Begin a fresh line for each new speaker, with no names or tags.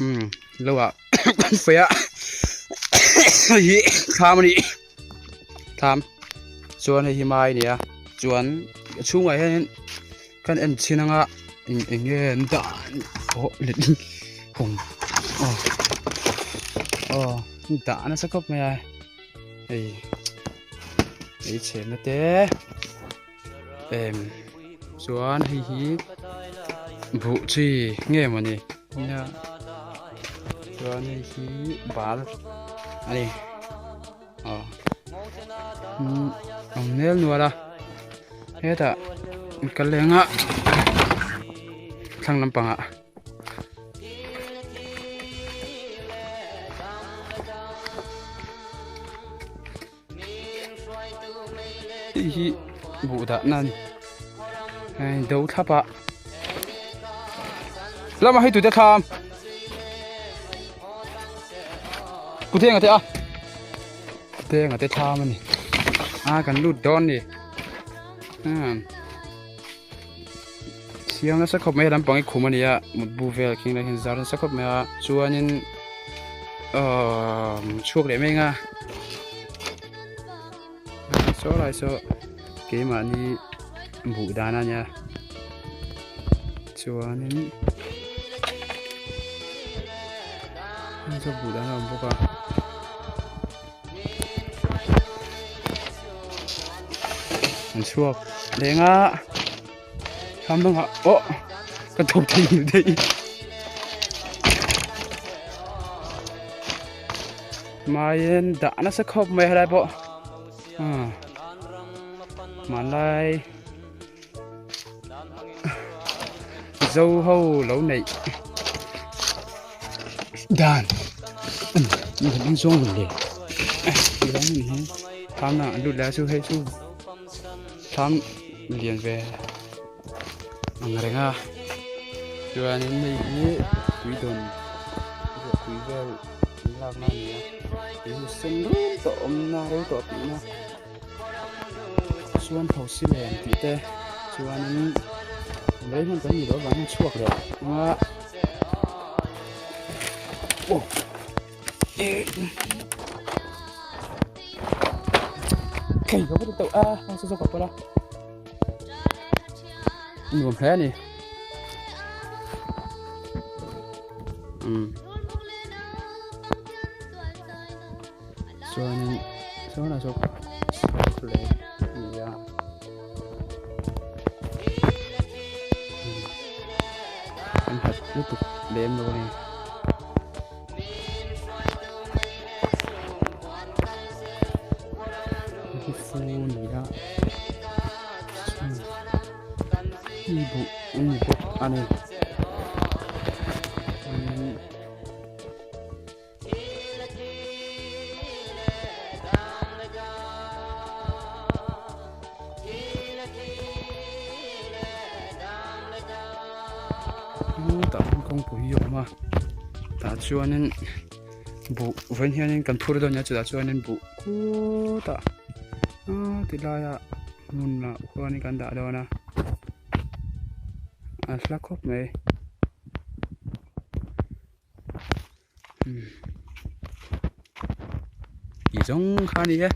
Umm lo ah kan fei a hei hi thlam a ni thlam chuan hei hi mai a ni a chuan a chhungah hianin kan en chhin anga eng eng nge an dah aw let hawng aw aw dah nasa khawp mai a hei ei chhenna te. Em chuan hei hi buh chi nge mawni nia chuan hei hi bal a ni aw umm awm nel nual a hetah ka leng a thlang lampangah. Hei hi buh dahna a ni hei do thlap a lama hei tute thlam kuteng a te a kuteng a te thlam a ni a kan lut dawn ni umm siam nasa khawp mai a lampang hi khum a ni a mutbu vel khing lai hian zar nasa khawp mai a chuanin ahh chhuak leh mai ang a saw lai saw keimahni buh dan a nia chuanin heng saw buh dan a awm bawk a. An chhuak leng a thlam dangah aw ka thawk thei nghilh daih maiin dah nasa khawp mai helai pawh ah hmanlai zo ho lo neih dan an zawng le thlam ah an lut leh a chu hei chu thlam lian ve ang reng a chuanin hei hi tui dawn tui vel an lakna a ni a tui hi sen rum tawh awmna rei tawh tihna chuan thosi len tih te chuanin rei hman kan nih loh avangin chhuak leh ang a aw Thei ka va ti tawh a hang saw saw ka pawlh a nuam hle a ni umm chuanin sawnah saw leh a ni a an hat lutuk lem lo a ni. Hi fu ni a hi buh a ni bawk a ni. Tah hian kawngpui hi a awm a tah chuanin buh vawiin hianin kan phur dawn nia chutah chuanin buh khutah ti laiah hmunah khuanin kan dah dawn a a hla khawp mai. Tih zawng kha a ni e.